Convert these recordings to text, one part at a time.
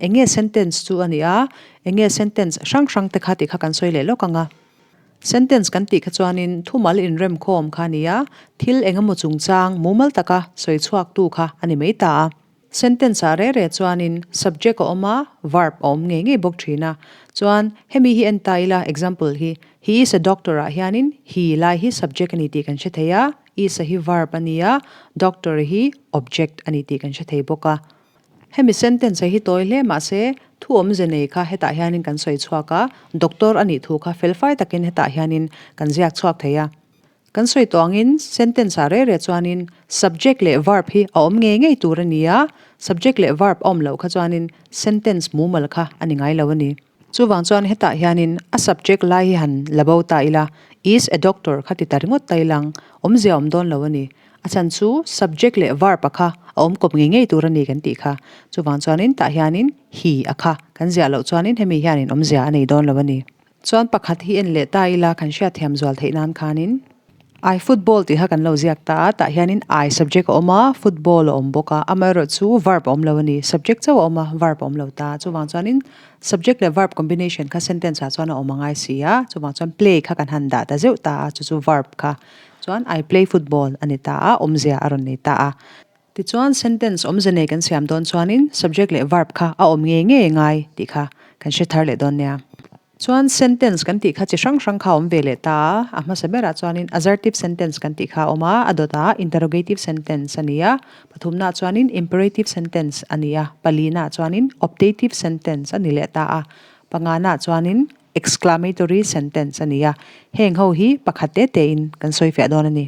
eng nge sentence chu a nih a, eng nge sentence hrang hrang te kha tih kha kan sawi leh lawk ang a. Sentence kan tih kha chuanin thumal inremkhawm kha a ni a, thil eng emaw chungchang mumal taka sawi chhuaktu kha a ni mai ta a. Sentence ah reh reh chuanin subject a awm a, verb a awm ngei ngei bawk thin a. Chuan hemi hi en ta ila example hi, He is a doctor ah hianin he lai hi subject a ni tih kan hre thei a, is a hi verb a ni a, doctor hi object a ni tih kan hre thei bawk a. Hemi sentence hi tawi hle mahse thu awmze nei kha hetah hianin kan sawi chhuak a, doctor a nih thu kha felfai takin hetah hianin kan ziak chhuak thei a. Kan sawi tawh angin sentence ah reh reh chuanin subject leh verb hi a awm ngei ngei tur a ni a, subject leh verb a awm loh kha chuanin sentence mumal kha a ni ngai lo a ni. Chuvang chuan hetah hianin a subject lai hi han la bo ta ila, is a doctor kha ti ta ringawt ta ilang, awmzia awm dawn lo a ni. A chhan chu subject leh verb a kha a awm kawp ngei ngei tur a ni kan tih kha. Chuvang chuanin tah hianin he a kha kan ziah loh chuanin hemi hianin awmzia a nei dawn lo a ni. Chuan pakhat hi en leh ta ila kan hriatthiam zual theih nan khanin I football tih kha kan lo ziak ta a, tah hianin I subject a awm a, football a awm bawk a, amaherawhchu verb a awm lo a ni. Subject chauh a awm a, verb a awm lo ta. Chuvang chuanin subject leh verb combination kha sentence ah chuan a awm a ngai si a, chuvang chuan play kha kan han dah ta zeuh ta a, chu chu verb kha. Chuan I play football a ni ta a, awmzia a rawn nei ta a. Tichuan sentence awmze nei kan siam dawn chuanin subject leh verb kha a awm ngei ngei ngai tih kha kan hre thar leh dawn nia. Chuan sentence kan tih kha chi hrang hrang kha a awm ve leh ta a, a hmasa berah chuanin assertive sentence kan tih kha a awm a, a dawtah interrogative sentence a ni a, pathumnaah chuanin imperative sentence a ni a, palinaah chuanin optative sentence a ni leh ta a, panganaah chuanin Exclamatory sentence a ni a, heng ho hi pakhat te tein kan sawi fiah dawn a ni.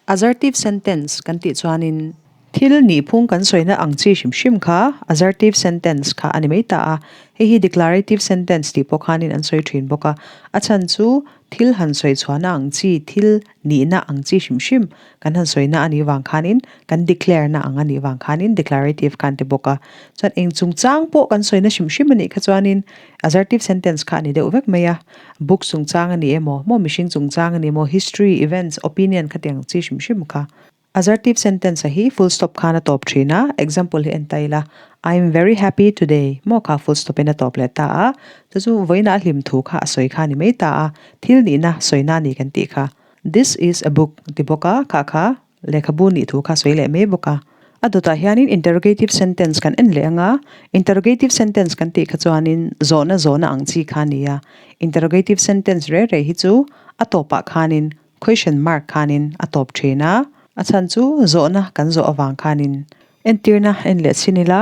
Assertive sentence kan tih chuanin thil nihphung kan sawina ang chi hrim hrim kha assertive sentence kha a ni mai ta a, hei hi declarative sentence tih pawh khanin an sawi thin bawk a, a chhan chu thil han sawi chhuahna ang chi thil nihna ang chi hrim hrim kan han sawina a nih vang khanin kan declare na ang a nih vang khanin declarative khan ti bawk a. Chuan eng chungchang pawh kan sawina hrim hrim a nih kha chuanin assertive sentence kha a ni deuh vek mai a. Book chungchang a ni emaw, maw mihring chungchang a ni emaw, history, events, opinion khatiang chi hrim hrim kha. Assertive sentence a hi full stop khan a tawp thin a, example hi en ta ila, I am very happy today, maw kha full stop in a tawp leh ta a, chu chu vawiinah a hlim thu kha a sawi kha a ni mai ta a, thil nihna sawina a ni kan tih kha. This is a book ti bawk a, kha kha lehkhabu nih thu kha sawi leh mai bawk a. A dawtah hianin interrogative sentence kan en leh ang a, interrogative sentence kan tih kha chuanin zawhna zawhna ang chi kha a ni a, interrogative sentence reh reh hi chu a tawpah khanin question mark khanin a tawp thin a, a chhan chu zawhna kan zawh avang khanin entirna en leh chhin ila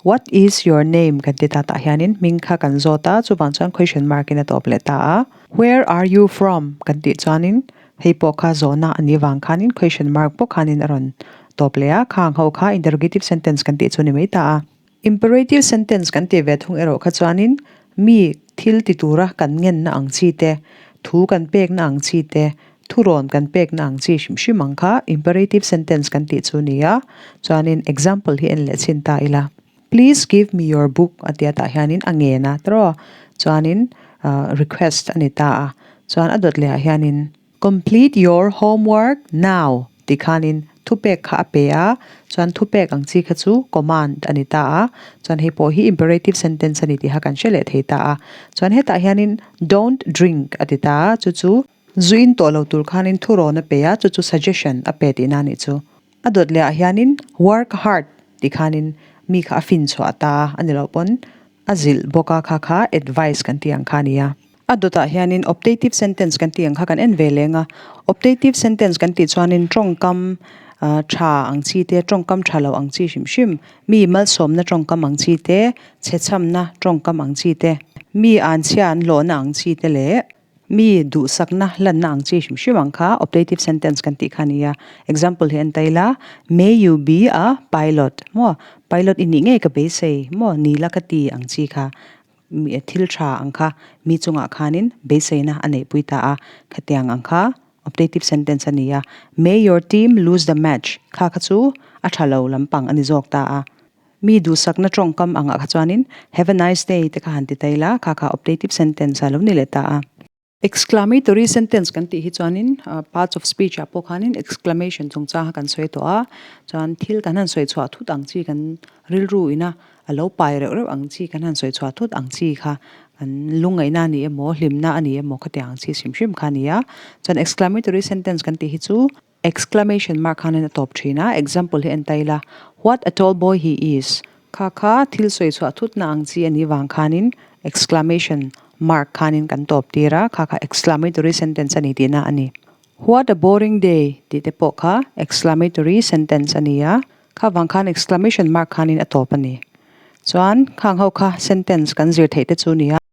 what is your name kan ti ta tah hianin hming kha kan zawt a, chuvang chuan question mark in a tawp leh ta a, where are you from kan tih chuanin Hei pawh kha zawhna a nih vang khanin question mark bawk khanin a rawn tawp leh a, khang ho kha interrogative sentence kan tih chu a ni mai ta a. Imperative sentence kan tih ve thung erawh kha chuanin mi thil ti tura kan ngenna ang chi te, thu kan pekna ang chi te, thurawn kan pekna ang chi hrim hrim ang kha imperative sentence kan tih chu a ni a. Chuanin example hi en leh chhin ta ila. Please give me your book a tia tah hianin a ngen a tawrh chuanin request a ni ta a chuan a dawt leh ah hianin complete your homework now tih khanin thupek kha a pe a chuan thupek ang chi kha chu command a ni ta a chuan hei pawh hi imperative sentence a ni tih kha kan hre leh thei ta a chuan hetah hianin don't drink a ti ta a chu chu zuin tawh lo tur khanin thurawn a pe a chu chu suggestion a pe tihna a nih chu. A dawt leh ah hianin work hard tih khanin mi kha a fin chhuah ta a ni loh pawn a zilh bawk a kha kha advice kan tih ang kha a ni a. A dawt ah hianin optative sentence kan tih ang kha kan en ve leng a, optative sentence kan tih chuanin tawngkam tha ang chi te tawngkam tha lo ang chi hrim hrim mi malsawmna tawngkam ang chi te chhechhamna tawngkam ang chi te mi anchhia an hlawhna ang chi te leh Mi duhsakna lanna ang chi hrim hrim ang kha optative sentence kan tih kha a ni a. Example hi en ta ila, May you be a pilot maw? Pilot i nih ngei ka beisei maw? Ni la ka ti ang chi kha mi thil tha ang kha mi chungah khanin beiseina a neihpui ta a. Khatiang ang kha optative sentence a ni a. May your team lose the match kha kha chu a tha lo lampang a ni zawk ta a. Mi duhsakna tawngkam angah kha chuanin Have a nice day te kha han ti ta ila, kha kha optative sentence a lo ni leh ta a. Exclamatory sentence kan tih hi chuanin parts of speech ah pawh khanin exclamation chungchang kha kan sawi tawh a, chuan thil kan han sawi chhuah thut ang chi kan rilru ina A lo pai reuh reuh ang chi kan han sawi chhuah thut ang chi kha an lungngaihna a ni emaw, hlimna a ni emaw khatiang ang chi hrim hrim kha a ni a. Chuan exclamatory sentence kan tih hi chu exclamation mark khanin a tawp thin a. Example hi en ta ila, What a tall boy he is! Kha kha thil sawi chhuah thutna ang chi a nih vang khanin exclamation mark khanin kan tawp tir a, kha kha exclamatory sentence a ni tihna a ni. What a boring day! Tih te pawh kha exclamatory sentence a ni a. Kha vang khan exclamation mark khanin a tawp a ni. Chuan khang ho kha sentence kan zir theih te chu nia.